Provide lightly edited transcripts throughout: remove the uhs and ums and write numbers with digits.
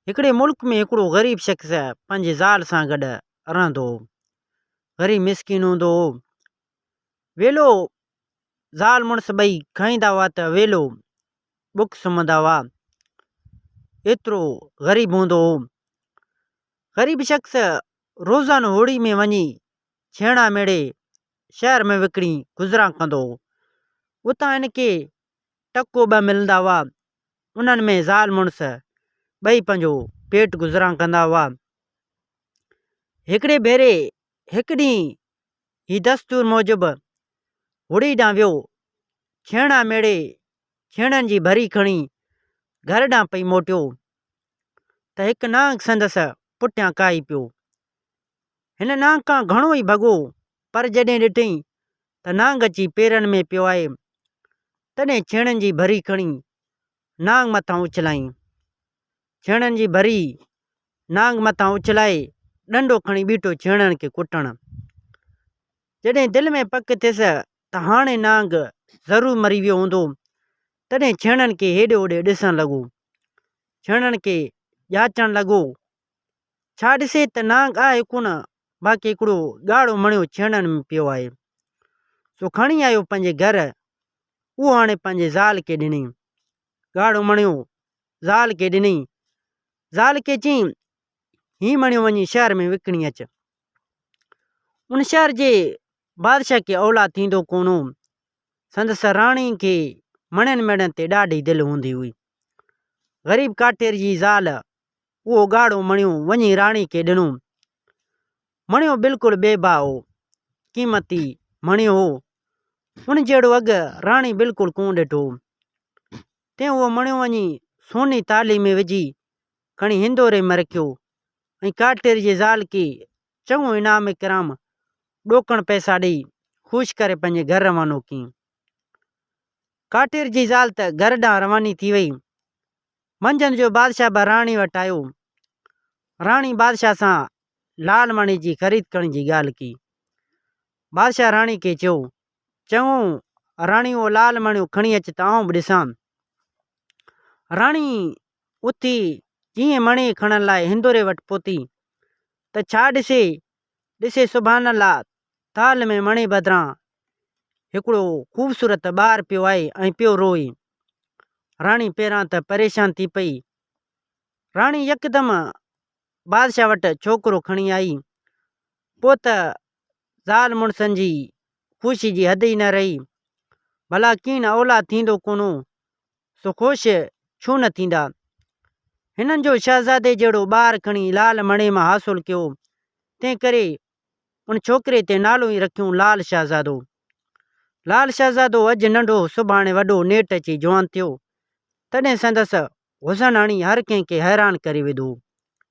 هڪڙي ملڪ ۾ هڪڙو غريب شخص پنهنجي زال سان گڏ رهندو هو. غريب مسڪين هوندو هو. ويلو زال مڙس ٻئي کائيندا هئا ته ويلو بک سمهندا هئا. ايترو غريب هوندو هو. غريب شخص روزانو هوڙي ۾ وڃي ڇيڻا ميڙي شهر ۾ وڪڻي گذران ڪندو هو. اتان هن کي ٽڪو ٻه ملندا هئا. انهن ۾ زال مڙس ٻئي پنهنجو پيٽ گذران ڪندا هئا. هڪڙي ڀيري هڪ ڏينهن هي دستور موجب هڙي ڏانهن ويو. ڇيڻا ميڙي ڇيڻن جي ڀري کڻي گهر ڏانهن پئي موٽيو ته هڪ نانگ سندس پٺيان ڪاهي پيو. هن نانگ کان گهڻو ئي ڀڳو پر جڏهن ڏٺئين ته نانگ اچي پيرن ۾ پيو آهي، تڏهن ڇيڻن جي ڀري کڻي نانگ مٿان اڇلائين. ڇيڻن جي ڀري نانگ مٿان اڇلائي ڏنڊو کڻي بيٺو ڇيڻن کي ڪٽڻ. جڏهن دل ۾ پڪ ٿيس ته هاڻي نانگ ضرور مري ويو هوندو، تڏهن ڇيڻن کي هيڏي هوڏي ڏسڻ لڳو. ڇيڻن کي جاچڻ لڳو. ڇا ڏسي ته نانگ آهي ڪونه، باقي هڪڙو ڳاڙهو مڻيو ڇيڻن ۾ پيو آهي. سو کڻي آيو پنهنجي گهر، اهو آڻي پنهنجي زال کي ڏنائين. ڳاڙهو مڻيو زال کي ڏنائين. زال کي چيائين، هي مڻيو وڃي شهر ۾ وڪڻي اچ. ان شهر جي بادشاهه کي اولاد ٿيندو ڪونه هو. سندس راڻي کي مڻين ميڙن تي ڏاڍي دل هوندي هئي. غريب ڪاٺير جي زال اهو ڳاڙهو مڻيو وڃي راڻي کي ڏنو. مڻيو بلڪل بي بها هو. قيمتي مڻيو هو. ان جهڙو اگهه راڻي بلڪل ڪونه ڏٺو هو. تنهن اهو مڻيو وڃي سوني ٿالهي ۾ وجهي کڻي هندوري ۾ رکيو ۽ ڪاٺير جي زال کي چڱو انعام اڪرام ڏوڪڻ پئسا ڏيئي خوش ڪري پنهنجي گهر روانو ڪيائين. ڪاٺير جي زال ته گهر ڏانهن رواني ٿي وئي. منجهند جو بادشاهه به راڻي وٽ آيو. راڻي بادشاهه سان لال مڻي جي خريد ڪرڻ جي ڳالهه ڪئي. بادشاهه راڻي کي چيو، چڱو راڻي اهو لال مڻيو کڻي اچ ته آئون به ڏسان. راڻي اٿي جيئن مڻي کڻڻ لاء هندوري وٽ پهتي ته ڇا ڏسي، ڏسي سبحان الله ٿالهه ۾ مڻي بدران هڪڙو خوبصورت ٻار پيو آهي ۽ پيو روئي. راڻي پهريان ته پريشان ٿي پئي. راڻي يڪدم بادشاهه وٽ ڇوڪرو کڻي آئي. پوء ته زال مڙسن جي خوشي جي حد ئي نه رهي. ڀلا ڪين اولاد ٿيندو ڪونه هو، سو خوش ڇو نه ٿيندا. هنن جو شهزادي جهڙو ٻار کڻي لال مڻي مان حاصل ڪيو، تنهن ڪري ان ڇوڪري تي نالو ئي رکيون لال شهزادو. لال شهزادو اڄ ننڍو سڀاڻي وڏو نيٺ اچي جوان ٿيو، تڏهن سندس حسن هڻي هر ڪنهن کي حيران ڪري وڌو.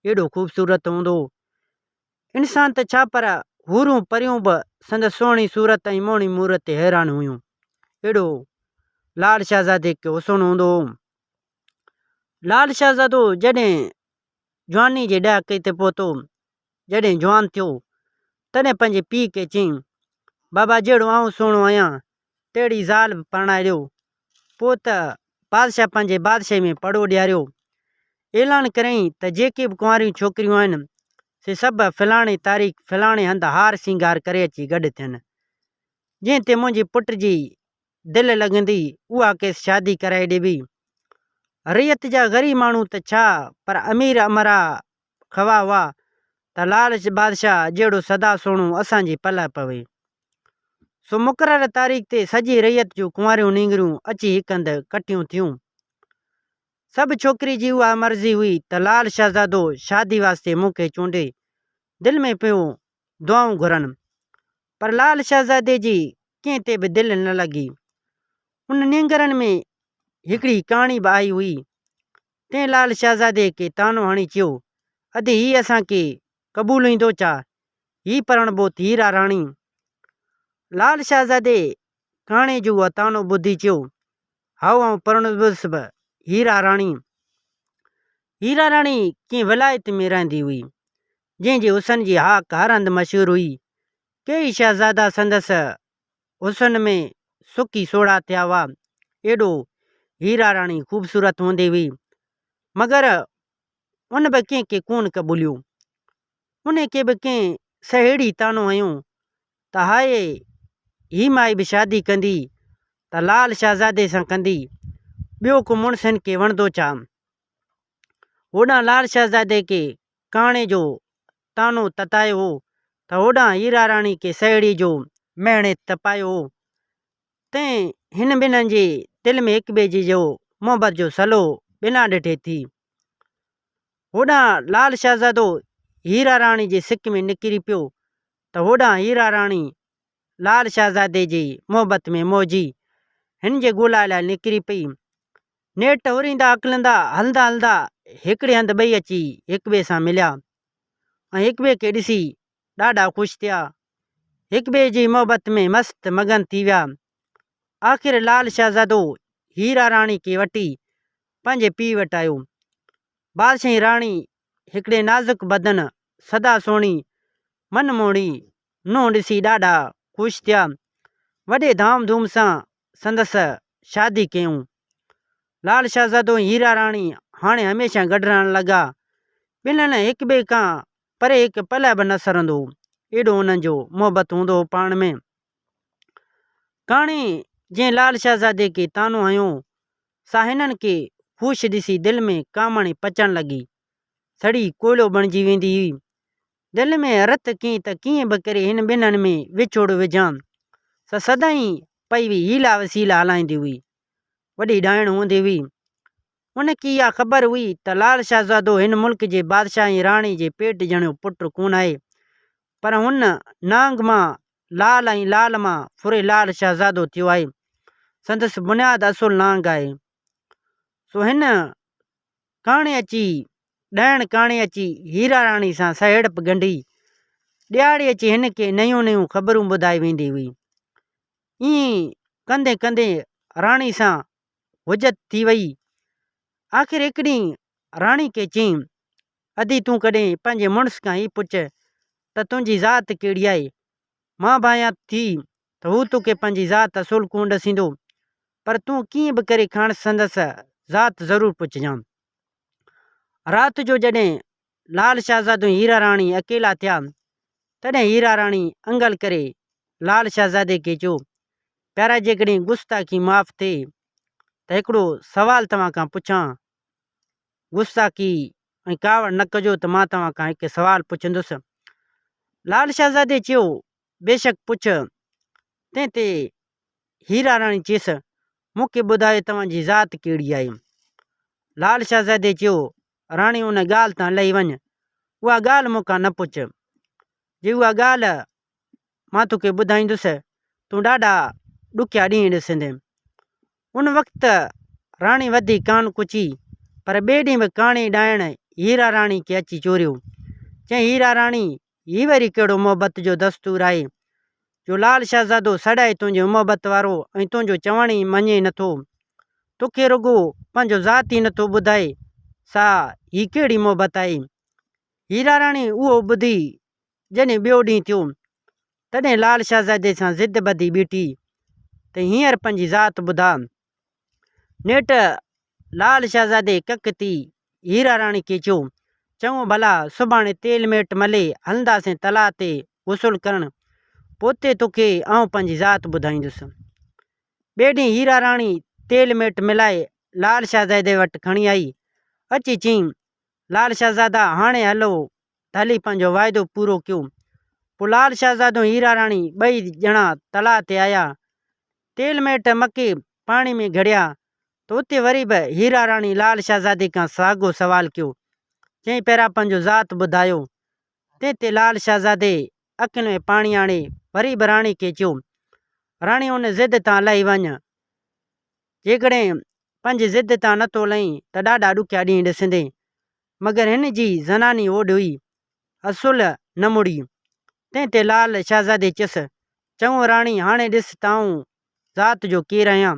ايڏو خوبصورت هوندو هو. انسان ته ڇا پر حورون پريون به سندس سهڻي صورت ۽ موهڻي مورت تي حيران هيون. اهڙو لال شهزادي کي حسن هوندو هو. لال شهزادو جڏهن جواني جي ڏهاڪي تي پهتو، جڏهن جوان ٿيو، تڏهن پنهنجي پيء کي چيائين، بابا جهڙو آئون سهڻو آهيان، تهڙي زال به پرڻائي ڏيو. پوء ته بادشاهه پنهنجي بادشاهي ۾ پڙهو ڏياريو. اعلان ڪريائين ته جيڪي به ڪنواريون ڇوڪريون آهن، سي سڀ فلاڻي تاريخ فلاڻي هنڌ هار سينگار ڪري اچي گڏ ٿين. جنهن تي منهنجي پٽ جي دل لڳندي، اها کيس شادي ڪرائي ڏبي. رعيت جا غريب ماڻهو ته ڇا، پر امير امراء خواهه هئا ته لال بادشاهه جهڙو سدا سهڻو اسان جي پلئه پوي. سو مقرر تاريخ تي سڄي رعيت جون ڪنواريون نينگريون اچي هڪ هنڌ ڪٺيون ٿيون. سڀ ڇوڪري جي اها مرضي هئي ته لال شهزادو شادي واسطي مون کي چونڊي. دل ۾ پيون دعائون گهرن. پر لال شهزادي جي ڪنهن تي به دل نه لڳي. ان نينگرن ۾ هڪڙي ڪاڻي به آئي هئي. تنهن لال شهزادي کي طعنو هڻي چيو، ادي هي اسان کي قبول ايندو ڇا؟ هي پرڻبو ته هيرا راڻي. لال شهزادي ڪاڻي جو اهو طعنو ٻڌي چيو، هائو آئون پرڻبس به هيرا راڻي. هيرا راڻي ڪنهن ولايت ۾ رهندي هئي، جنهن جي حسن جي هاڪ هر هنڌ مشهور هئي. ڪيئي شهزادا سندس حسن ۾ سڪي سوڙها ٿيا هئا. ايڏو هيرا راڻي خوبصورت هوندي هئي، مگر ان به ڪنهن کي ڪونه قبوليو. انهي کي به ڪنهن سهيڙي طعنو هنيو ته هاء هي مائي به شادي ڪندي ته لال شهزادي سان ڪندي، ٻيو ڪو مڙس هن کي وڻندو ڇا؟ هوڏانهن لال شهزادي کي ڪاڻي جو طعنو تتايو هو ته هوڏانهن هيرا راڻي کي سهيڙي جو مهڻي تپايو هو. تنهن هن ٻنهن جي دل ۾ هڪٻئي جي جو محبت جو سلو بنا ڏٺي ٿي. هوڏانهن لال شهزادو هيرا راڻي جي سڪ ۾ نڪري پيو ته هوڏانهن هيرا راڻي لال شهزادي جي محبت ۾ موهجي هن جي ڳولا لاء نڪري پئي. نيٺ هوريندا هڪلندا هلندا هلندا هڪڙي هنڌ ٻئي اچي هڪٻئي سان مليا ۽ هڪٻئي کي ڏسي ڏاڍا خوش ٿيا. هڪٻئي جي محبت ۾ مست مگن ٿي ويا. آخر لال شهزادو هيرا راڻي کي وٺي پنهنجي پيء وٽ آيو. بادشاهي راڻي هڪڙي نازڪ بدن، سدا سهڻي، من موهڻي نونهن ڏسي ڏاڍا خوش ٿيا. وڏي ڌام ڌوم سان سندس شادي ڪيائون. لال شهزادو ۽ هيرا راڻي هاڻي هميشه گڏ رهڻ لڳا. ٻنهن هڪٻئي کان پري هڪ پلئه به نه سرندو هو. ايڏو انهن جو محبت هوندو هو پاڻ ۾. ڪاڻي جنهن لال شهزادي کي طعنو هنيو، سا هنن کي خوش ڏسي دل ۾ ڪامڻي پچڻ لڳي. سڙي ڪوئلو بڻجي ويندي هئي. دل ۾ رت ڪيئي ته ڪيئن به ڪري هن ٻنهن ۾ وڇوڙو وجهان. سا سدائين پئي حيلا وسيلا هلائيندي هئي. وڏي ڏائڻ هوندي هئي. ان کي اها خبر هئي ته لال شهزادو هن ملڪ جي بادشاهه ۽ راڻي جي پيٽ ڄڻيو پٽ ڪونه آهي، پر هن نانگ مان لال ۽ لال مان ڦري لال شهزادو ٿيو آهي. سندس بنياد اصل نانگ آهي. سو هن ڪاڻي اچي ڏائڻ ڪاڻي اچي هيرا راڻي سان سهيڙپ ڳنڍي. ڏيهاڙي اچي هن کي نيون نيون خبرون ٻڌائي ويندي هئي. ائين ڪندي ڪندي راڻي سان حجت ٿي وئي. آخر هڪ ڏينهن راڻي کي چيائين، ادي تون ڪڏهن پنهنجي مڙس کان هي پڇ ته تنهنجي ذات ڪهڙي آهي؟ مان ڀانيان ٿي ته هو توکي پنهنجي ذات اصول ڪونه ڏسيندو، پر تون ڪيئن به ڪري کانئس سندس ذات ضرور پڇجان. رات جو جڏهن لال شهزادو ۽ هيرا راڻي اڪيلا ٿيا، تڏهن هيرا راڻي انگل ڪري لال شهزادي کي چيو، پيارا جيڪڏهن گستاخي معاف ٿئي ته هڪڙو سوال توهان کان پڇان. گستاخي ۽ ڪاوڙ نه ڪجو ته مان توهان کان هڪ سوال پڇندس. لال شهزادي چيو، بيشڪ پڇ. تنهن تي هيرا راڻي چيس، مون کي ٻڌايو توهان جي ذات ڪهڙي آهي؟ لال شهزادي چيو، راڻي ان ڳالهه تان لهي وڃ، اها ڳالهه مون کان نه پڇ. جي اها ڳالهه مان توکي ٻڌائيندس، تون ڏاڍا ڏکيا ڏينهن ڏسندين. ان وقت راڻي وڌي ڪانه ڪڇي، پر ٻئي ڏينهن به ڪاڻي ڏائڻ هيرا راڻي کي اچي چوريو. چيائين، هيرا راڻي، هي وري ڪهڙو محبت جو دستور آهي، جو لال شهزادو سڏائي تنهنجي محبت وارو ۽ تنهنجو چوڻ ئي مڃي نٿو. توکي رڳو پنهنجو ذات ئي نٿو ٻڌائي، سا هي ڪهڙي محبت آهي؟ هيرا راڻي اهو ٻڌي جڏهن ٻيو ڏينهن ٿيو، تڏهن لال شهزادي سان ضد ٻڌي بيٺي ته هينئر پنهنجي ذات ٻڌاء. نيٺ لال شهزادي ڪڪ ٿي هيرا راڻي کي چيو، چڱو ڀلا سڀاڻي تيل ميٽ ملي هلنداسين تلاء تي غسل ڪرڻ، پوء اتي توکي آئون پنهنجي ذات ٻڌائيندس. ٻئي ڏينهن هيرا راڻي تيل ميٽ ملائي لال شهزادي وٽ کڻي آئي. اچي چيائين، لال شهزادا هاڻي هلو ته هلي پنهنجو واعدو پورو ڪيو. پوء لال شهزادو ۽ هيرا راڻي ٻئي ڄڻا تلاء تي آيا. تيل ميٽ مڪي پاڻي ۾ گهڙيا ته اتي وري به هيرا راڻي لال شهزادي کان ساڳو سوال ڪيو. چيائين پهريان پنهنجو ذات ٻڌايو. تنهن تي لال شهزادي اکين ۾ پاڻي آڻي وري به راڻي کي چيو، راڻي ان ضد تان لهي وڃ. جيڪڏهن پنهنجي ضد تان نٿو لهين ته ڏاڍا ڏکيا ڏينهن ڏسندين. مگر هن جي زناني هوڏ هئي، اصل نه مڙي. تنهن تي لال شهزادي چيس، چڱو راڻي، هاڻي ڏس ته آئون ذات جو ڪير آهيان.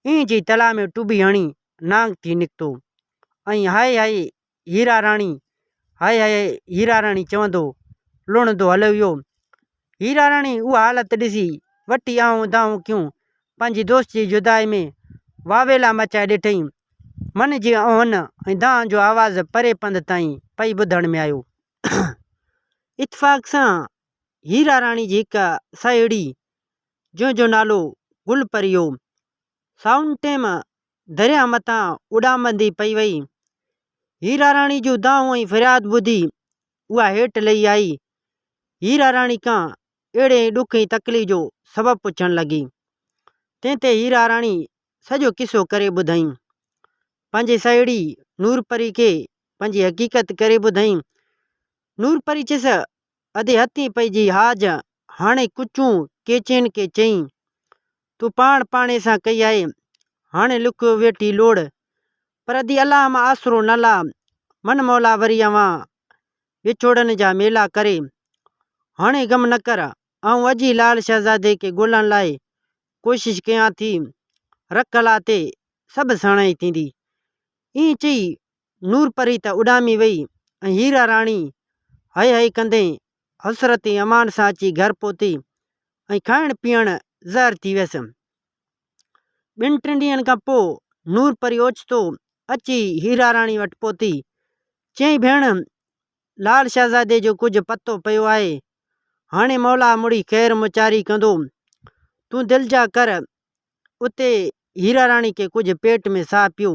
ائين چئي تلاء ۾ ٽٻي هڻي نانگ ٿي نڪتو ۽ هاء هاء هيرا راڻي، هاء هاء هيرا راڻي چوندو لڙندو هليو ويو. هيرا راڻي اها حالت ڏسي وٺي آهون دانهون ڪيون. پنهنجي دوست جي جدائي ۾ واويلا مچائي ڏٺئين. من جي اونهن ۽ دانهن جو آواز پري پنڌ تائين پئي ٻڌڻ ۾ آيو. اتفاق سان هيرا راڻي جي هڪ ساهيڙي، جنهن جو نالو گل پري هو، سائون ٽيم درياهه مٿان اڏامندي پئي وئي. هيرا راڻي جون دانهون ۽ فرياد ٻڌي اها هيٺ لهي آئي. هيرا راڻي کان اهڙي ڏک ۽ تڪليف جو سبب پڇڻ لڳي. تنهن تي هيرا راڻي سڄو قصو ڪري ٻڌائين. پنهنجي ساهيڙي نور پري کي پنهنجي حقيقت ڪري ٻڌائين. نور پري چيس، ادي هٿين پئي جي هاج، هاڻي ڪچون ڪيچين کي چئين. تون پاڻ پاڻي سان ڪئي آهي، هاڻي لکيو ويٺي لوڙ. پر ادي الله مان آسرو نه لاهه، من مولا وري اوهان وڇوڙن جا ميلا ڪري. هاڻي غم نه ڪر، آئون اڄ ئي لال شهزادي کي ڳولڻ لاء ڪوشش ڪيان ٿي، رک الله تي سڀ ساڻائي ٿيندي. ائين چئي نور پري ته اڏامي وئي ۽ هيرا راڻي هئي هئي ڪندي حسرت ۽ امان سان اچي گهر پهتي ۽ کائڻ پيئڻ زهر ٿي ويس. ٻن ٽن ڏينهن کان پوء نور پري اوچتو اچي هيرا راڻي وٽ پهتي. چيائين ڀيڻ! لال شهزادي جو ڪجهه پتو پيو آهي. هاڻي مولا مڙئي خير موچاري ڪندو. تون دلجاء ڪر. اتي هيرا راڻي کي ڪجهه پيٽ ۾ ساهه پيو.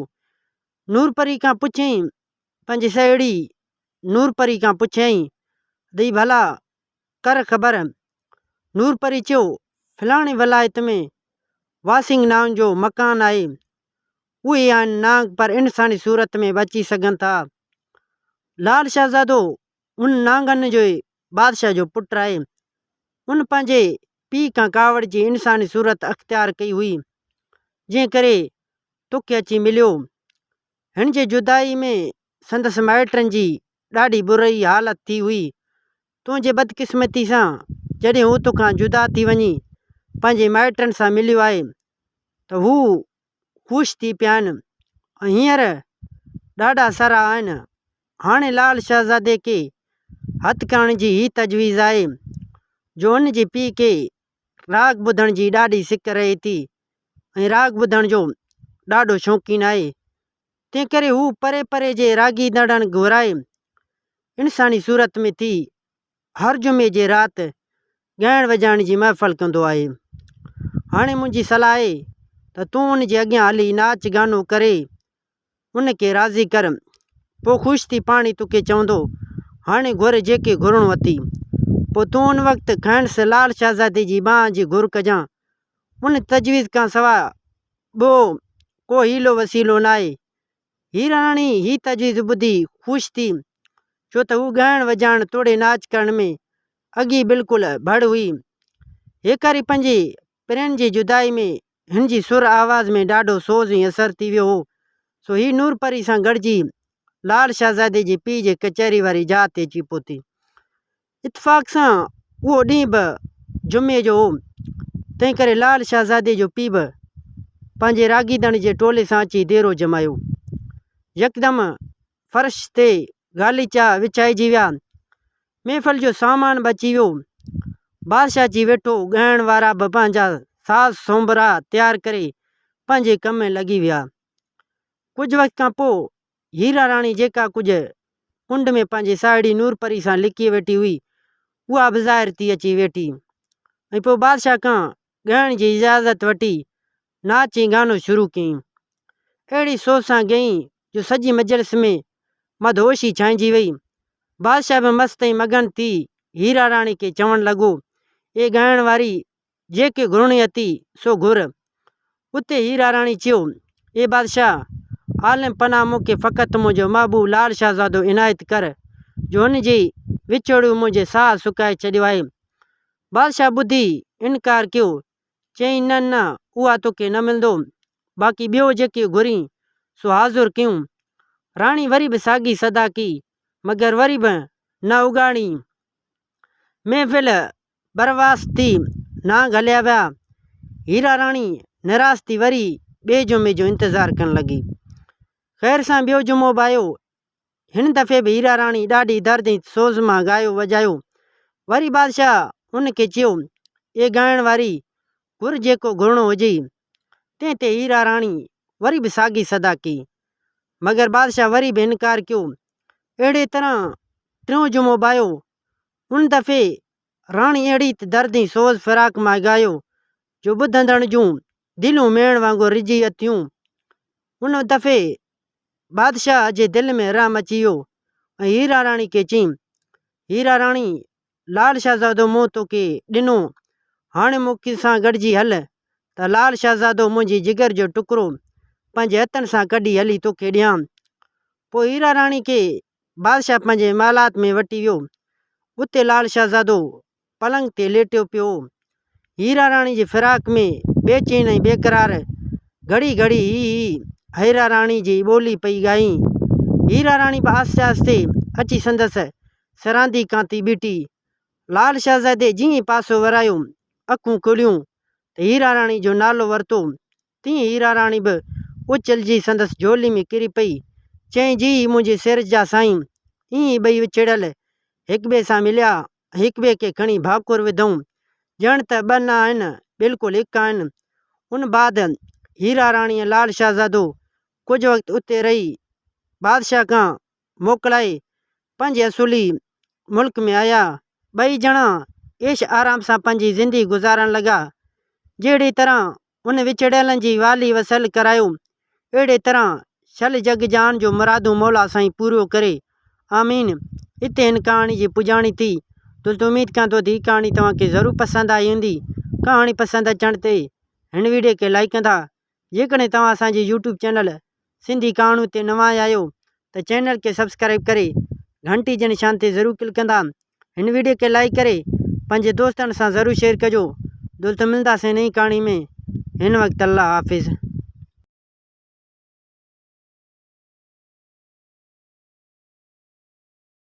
نور پري کان پڇيائين، پنهنجي سهيڙي نور پري کان پڇيائين، ڏي ڀلا ڪر خبر. نور پري چيو، فلاڻي ولايت ۾ واسينگ نانگ جو مڪان آهي. اهي آهن نانگ پر انساني صورت ۾ به اچي سگهن ٿا. لال شهزادو ان نانگن جي بادشاهه جو پٽ آهي. ان پنهنجي پيء کان ڪاوڙجي انساني صورت اختيار ڪئي هئي، جنهن ڪري توکي اچي مليو. هن جي جدائي ۾ سندس مائٽن جي ڏاڍي بري حالت ٿي هئي. تنهنجي بدقسمتي سان جڏهن هو توکان جدا ٿي وڃي پنهنجي مائٽن سان مليو آهي ته هو خوش ٿي پيا آهن ۽ هينئر ڏاڍا سرها آهن. هاڻي لال شهزادي کي هٿ ڪرڻ جي هي تجويز آهي جو هن جي پيء کي راڳ ٻڌڻ جي ڏاڍي سڪ رهي ٿي ۽ راڳ ٻڌڻ جو ڏاڍو شوقين آهي. تنهنڪري هو پري پري جي راڳيندڙن گهرائي انساني صورت ۾ ٿي هر جمعي جي رات ڳائڻ وڄائڻ جي محفل ڪندو آهي. هاڻي منهنجي صلاح آهي ته تون ان جي اڳيان هلي ناچ گانو ڪري ان کي راضي ڪر. پوء خوش ٿي پاڻ ئي توکي چوندو، هاڻي گهر جيڪي گهرڻو اٿئي. پوء تون ان وقت کائنس لال شهزادي جي ٻانهن جي گهر ڪجان. ان تجويز کان سواء ٻيو ڪو حيلو وسيلو ناهي. هير راڻي هي تجويز ٻڌي خوش ٿي، ڇو ته هو ڳائڻ وڄائڻ توڙي ناچ ڪرڻ ۾ اڳي ئي بلڪل ڀڙ هئي. هيڪاري پنهنجي پرين جي جدائي ۾ هن جي سر آواز ۾ ڏاڍو سوز ۽ اثر ٿي ويو هو، سو هي نور پري سان گڏجي لال شهزادي جي پيء جي ڪچهري واري جاء تي اچي پهتي. اتفاق سان اهو ڏينهن به جمعي جو هو، تنهنڪري لال شهزادي جو پيء به پنهنجي راڳيندڙن جي ٽولي سان اچي ديرو ڄمايو. يڪدم فرش تي غاليچا وڇائجي ويا. محفل جو سامان به اچي ويو. بادشاهه اچي ويٺو. ڳائڻ وارا به پنهنجا ساز سنبرا تيار ڪري پنهنجي ڪم ۾ لڳي ويا. ڪجهه وقت کان پوء هيرا راڻي جيڪا ڪجهه ڪنڊ ۾ پنهنجي ساهيڙي نور پري سان لڪي ويٺي هئي، اها به ظاهر ٿي اچي ويٺي ۽ پوء بادشاهه کان ڳائڻ جي اجازت وٺي ناچ ۽ گانو شروع ڪيائين. اهڙي سوز سان ڳيائين جو سڄي مجلس ۾ مدهوشي ڇانئجي وئي. بادشاهه به مست ۽ مگن ٿي هيرا راڻي کي چوڻ لڳو، اي ڳائڻ واري جيڪي گهرڻي اٿي سو گهر. اتي هيرا راڻي چيو، اي بادشاهه! عالم پناهه مون کي فقط منهنجو محبوب لال شهزادو عنايت ڪر، جو هن جي وڇوڙي منهنجي ساهه سڪائي ڇڏيو آهي. بادشاهه ٻڌي انڪار ڪيو، چيائين، نه نه، اها توکي نه ملندو، باقي ٻيو جيڪي گهرين سو حاضر ڪيون. راڻي وري به ساڳي صدا ڪئي، مگر وري به نه اگهاڙي. محفل برواس ٿي نانگ هليا ويا. هيرا راڻي نراس ٿي وري ٻئي جمعي جو انتظار ڪرڻ لڳي. خير سان ٻيو جمعو به آيو. هن دفعي به هيرا راڻي ڏاڍي درد ۽ سوز مان ڳايو وڄايو. وري بادشاهه هن کي چيو، اي ڳائڻ واري، گهر جيڪو گهرڻو هجئي. تنهن تي هيرا راڻي وري به ساڳي صدا ڪئي. مگر بادشاهه وري به انڪار ڪيو. اهڙيء طرح ٽيون جمعو به آيو. ان دفعي راڻي اهڙي ته درد ۽ سوز فراق مان ڳايو جو ٻڌندڙن جون دليون ميڻ وانگر رجي اٿيون. ان دفعي بادشاهه جي دل ۾ رحم اچي ويو ۽ هيرا راڻي کي چيائين، هيرا راڻي، لال شهزادو مون توکي ڏنو، هاڻي مون سان گڏجي هل ته لال شهزادو منهنجي جگر جو ٽڪرو پنهنجي هٿن سان ڪڍي هلي توکي ڏيان. پوء هيرا راڻي کي بادشاهه پنهنجي محلات ۾ وٺي ويو. اتي لال شهزادو پلنگ تي ليٽيو پيو هو. هيرا راڻي جي فراق ۾ بيچين ۽ بيقرار گهڙي گهڙي هي هي هيرا راڻي جي ٻولي پئي ڳائين. هيرا راڻي به آهستي آهستي اچي سندس سراندي ڪانتي بيٺي. لال شهزادي جيئن ئي پاسو ورايو، اکون کوليون ته هيرا راڻي جو نالو ورتو. تيئن هيرا راڻي به اڇلجي سندس جهولي ۾ ڪري پئي. چيائين، جي هي منهنجي سر جا سائين. ائين ئي ٻئي وڇڙيل هڪٻئي سان مليا ۽ هڪٻئي کي کڻي ڀاڪر وڌائون. ڄڻ ته ٻه نه آهن، بلڪل هڪ آهن. ان بعد هيرا راڻي ۽ لال شهزادو ڪجهه وقت اتي رهي بادشاهه کان موڪلائي پنهنجي اصولي ملڪ ۾ آيا. ٻئي ڄڻا عيش آرام سان پنهنجي زندگي گذارڻ لڳا. جهڙي طرح ان وڇڙيلن جي والي وصل ڪرايو، اهڙي طرح شل جڳ جهان جو مرادون مولا سائين پوريو ڪري. آمين. اتي هن ڪهاڻي جي پڄاڻي ٿي. دوستو اميد ڪيان ٿو ته هي ڪهاڻي توهان کي ضرور پسند آئي هوندي. ڪهاڻي پسند اچڻ تي هن ويڊيو کي لائيڪ ڪندا. جيڪڏهن توهان اسان جي يوٽيوب چينل سنڌي ڪهاڻيون تي نوان آيا آهيو ته چينل کي سبسڪرائيب ڪري گهنٽي جي نشان تي ضرور ڪلڪ ڪندا. هن ويڊيو کي لائيڪ ڪري پنهنجي دوستن سان ضرور شيئر ڪجو. دوستو ملنداسين نئين ڪهاڻي ۾ هن وقت الله حافظ.